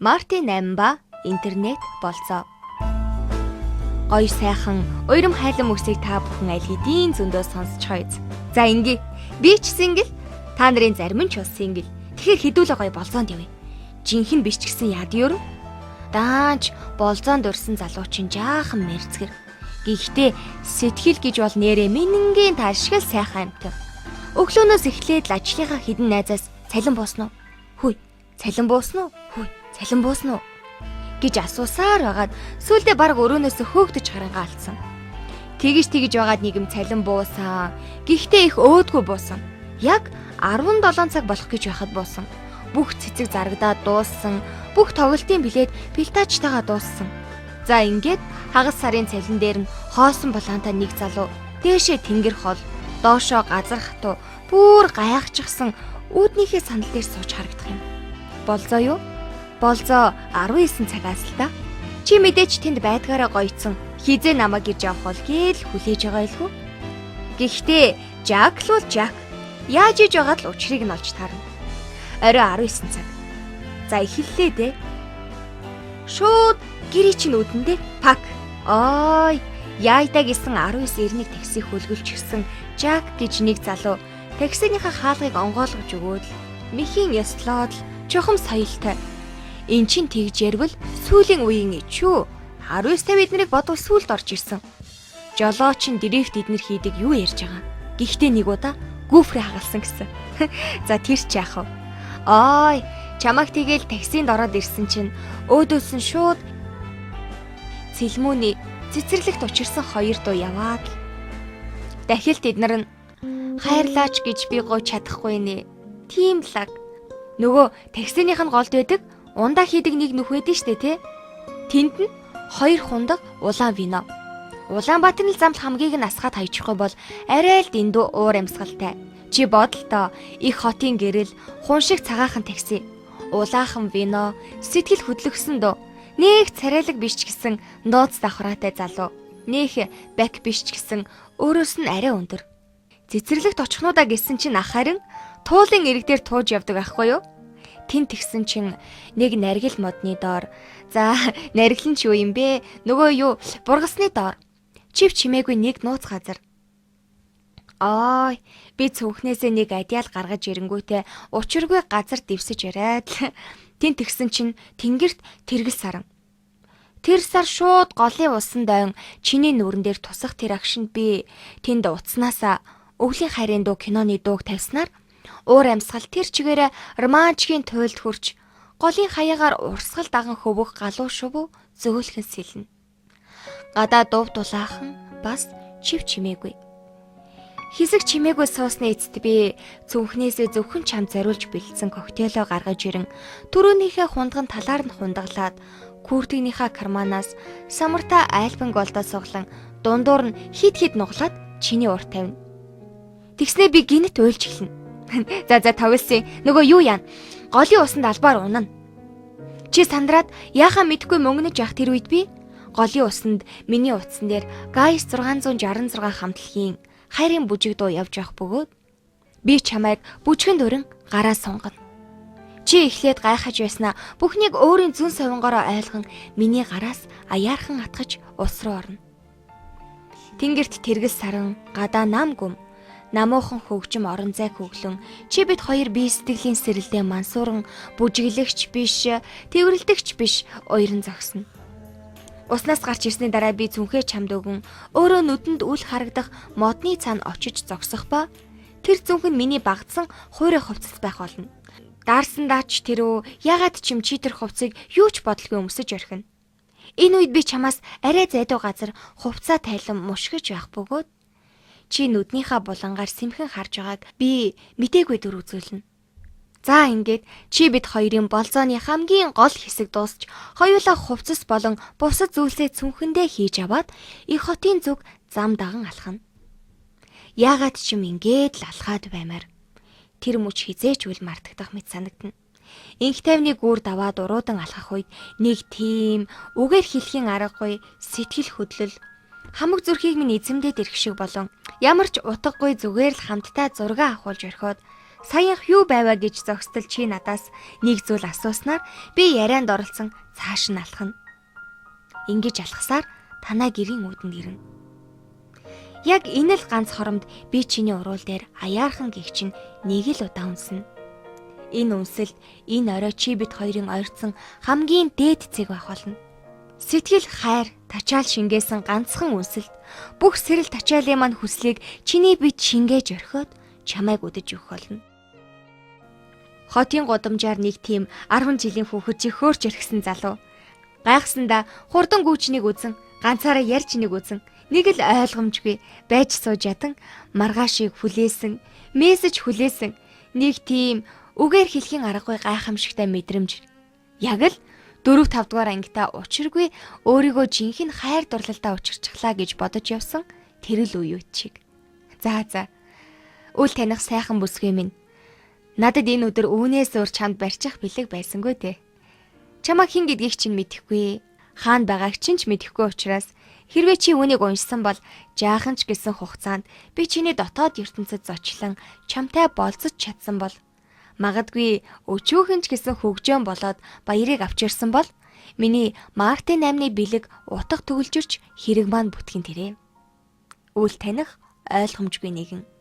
Мартин 8 ба интернет болцоо. Гоё сайхан уйрам хайлан мөсийг та бүхэн аль хэдийн зөндөө сонсч хойз. За ингээ би ч single, та нарын зарим нь ч бас single. Тэгэхээр хэдүүлээ гоё болзоонд явъя. Жинхэнэ биш ч гэсэн яад юу? Даанч болзоонд урьсан залуу чинь жаахан мэрцгэр. Гэхдээ сэтгэл гэж бол нэрээ минэнгийн тал шиг л сайхан амт. Өглөөнөөс эхлээд л ажлынхаа хідэн найзаас цалин буусан уу? Хүй, цалин буусан уу? Хүй, цалин буусан уу? гэж асуусаар байгаад сүүлдээ баг өрөөнөөс хөөгдөж харангаа алдсан. Тэгэж тэгэж байгаад нийгэм цалин буусан. Гэхдээ их өөдгөө буусан. Яг 17 цаг болох гэж байхад буусан. Бүх цэцэг зарагдаад дууссан. Бүх тоглолтын билет пилтачтайгаа дууссан. За ингээд хагас сарын цалин дээр нь хоосон булаантай нэг залуу дээшээ тэнгэр хол, доошоо газар хатуу бүр гайхчихсан үүднийхээ сандал дээр сууж харагдах юм. Болзоо юу? Болзоо 19 цагаас л та. Чи мэдээч тэнд байдгаараа гоёцсон. Хизээ намайг ирж авах бол гээл хүлээж байгаа илхүү. Гэхдээ Жак л бол Жак. Яаж иж байгаад л учрыг нь олж таарна. Орой 19 цаг. За эхэллээ дээ. Шууд гэрээ чинь үдэндээ пак. Ой, яайдаа гэсэн 1991 такси хөлгөлчихсэн Жак гэж нэг залуу таксиныхаа хаалгыг онгойлгож өгөөд л мэхийн ёслоод л чухам соёлтой. Эн чин тэгж ярвал сүүлийн үеийн ичүү. 1950 эднэрийг бодвол сүүлд орж ирсэн. Жолоо чин дрифт эднэр хийдэг юу ярьж байгаа. Гэхдээ нэг удаа гүүфрээ хагалсан гэсэн. За тэр ч яах вэ? Ой, чамайг тэгэл таксинд ороод ирсэн чинь өөдөөс нь шууд цэлмүүний цэцэрлэгт учирсан хоёр дуу яваад л. Дахилт эднэр нь хайрлаач гэж би гоо чадахгүй нэ. Тийм лаг. Нөгөө таксиных нь голд байдаг ундаа хийдэг нэг нүх байдэн штэ тий. Тэнд нь хоёр хундаг улаан вино. Улаанбаатарын л замд хамгийн нь асгаад хаячихгүй бол арай л дэндүү уур амьсгалтай. Чи бодолтоо их хотын гэрэл, хун шиг цагаахан такси, улаахан вино, сэтгэл хөдлөгсөн дөө. Нэг царайлаг биш ч гэсэн нууц давхраатай залуу. Нэх бак биш ч гэсэн өөрөөс нь арай өндөр. Цэцэрлэгт очихнуудаа гэсэн чинь ах харин туулын ирэг дээр тууж явдаг ахгүй юу? Тэн тэгсэн чинь нэг наргил модны доор. За наргил нь ч юу юм бэ? Нөгөө юу бургасны доор. Чив чимээгүй нэг нууц газар. Ой, би цүнхнээсээ нэг адиал гаргаж ирэнгүүтээ учиргүй газар дэвсэж яриад л тэн тэгсэн чинь тэнгэрт тэргэл саран. Тэр сар шууд голын усан дойн чиний нүрэн дээр тусах тэр агшинд би тэнд уцснаасаа өвлийн хайрын дуу киноны дууг тавьснаар уур амьсгал тэр чигээрээ романчгийн туйлд хөрч голын хаягаар урсгал даган хөвөх галуу шувуу зөөлхөн сэлнэ. Гадаа дув дулаахан бас чив чимээгүй. Хэсэг чимээгүй суусны эцэст би цүнхнээсээ зөвхөн чам зориулж бэлдсэн коктейлоо гаргаж ирэн түрүүнийхээ хундган талаар нь хундаглаад күртгийнхаа карманаас самарта альбан голдоо суглан дундуур нь хид хид нуглаад чиний урт тавина. Тэгснээ би гинэт уйлж эхэлнэ. За за тавилсан. Нөгөө юу яана? Голын усанд албаар унана. Чи сандраад яхаа мэдхгүй мөнгөнөж явах тэр үед би голын усанд миний утсан дээр Гайс 666 хамтлагийн хайрын бүжиг дуу явж явах бөгөөд би чамайг бүжгэн дөрөн гараа сунгана. Чи эхлээд гайхаж байснаа бүхнийг өөрийн зүүн совингороо ойлгон миний гараас аяархан атгаж ус руу орно. Тэнгэрт тэргэл саран гадаа нам гүм намуухан хөгжим орон зай хөглөн чи бид хоёр бие сэтгэлийн сэрэлдээ мансууран бүжиглэгч биш тэрвэрлдэгч биш уяран зогсно. Уснаас гарч ирсний дараа би зүнхээ чамд өгөн өөрөө нүдэнд үл харагдах модны цаана очиж зогсох ба тэр зүнх нь миний багцсан хуурай хувцас байх болно. Даарсан даач тэрөө ягаад ч юм чи тэр хувцсыг юу ч бодлгүй өмсөж орхино. Энэ үед би чамаас арай зайдуу газар хувцаа тайлан мушгиж байх бөгөөд чи нүднийхээ булангаар сэмхэн харж байгааг би мтээгүй дүр үзүүлнэ. За ингээд чи бид хоёрын болзооны хамгийн гол хэсэг дуусч хоёулаа хувцас болон бусад зүйлсээ цүнхэндээ хийж аваад их хотын зүг зам даган алхана. Яагаад ч юм ингээд л алхаад баймаар. Тэр мөч хизээч үл мартагдах мэт санагдана. Инх тайвны гүр даваад уруудан алхах үед нэг тийм үгээр хэлхийн аргагүй сэтгэл хөдлөл хамаг зүрхийг минь эзэмдээд ирэх шиг болон ямар ч утгагүй зүгээр л хамтдаа зураг авахулж орхиод Саянх юу байваа гэж зогсдол чи надаас нэг зүйл асууснаар би ярианд оролцсон цааш нь алхана. Ингэж алхасаар танаа гэрийн үүдэнд ирнэ. Яг энэ л ганц хоромд би чиний уруул дээр аяархан гих чинь нэг л удаа үнснэ. Энэ үнсэлд энэ орой чи бид хоёрын ойрцсон хамгийн дээд цэг байх болно. Сэтгэл хайр тачаал шингээсэн ганцхан үнсэлд бүх сэрэл тачаалын маань хүслийг чиний бит шингээж орхиод чамайг үдэж өгөх болно. Хотын гудамжаар нэг тийм 10 жилийн хүүхэд жихөөрч эргэсэн залуу. Гайхсандаа хурдан гүйчнийг үзэн ганцаараа ярьж нэг үзэн нэг л ойлгомжгүй байж сууж ядан маргаашийг хүлээсэн, мессеж хүлээсэн нэг тийм үгээр хэлхийн аргагүй гайхамшигтай мэдрэмж. Яг л 4 5 дугаар ангита учиргүй өөрийгөө жинхэнэ хайр дурлалдаа учирчглаа гэж бодож явсан тэр л үеүд чиг. За за. Үл таних сайхан бүсгүй минь. Надад энэ өдөр үүнээс өөр чамд барьчих бэлэг байсангүй дээ. Чамайг хэн гэдгийг чинь мэдэхгүй. Хаана байгааг чинь ч мэдэхгүй учраас хэрвээ чи үүнийг уншсан бол жаахан ч гэсэн хугацаанд би чиний дотоод ертөнцид зочлон чамтай болцож чадсан бол магадгүй өчүүхэн ч гэсэн хөгжөөн болоод баярыг авч ирсэн бол миний Мартин 8-ны бэлэг утга төгөлжөрч хэрэг маань бүтгэн тэрэ. Үл таних ойлгомжгүй нэгэн.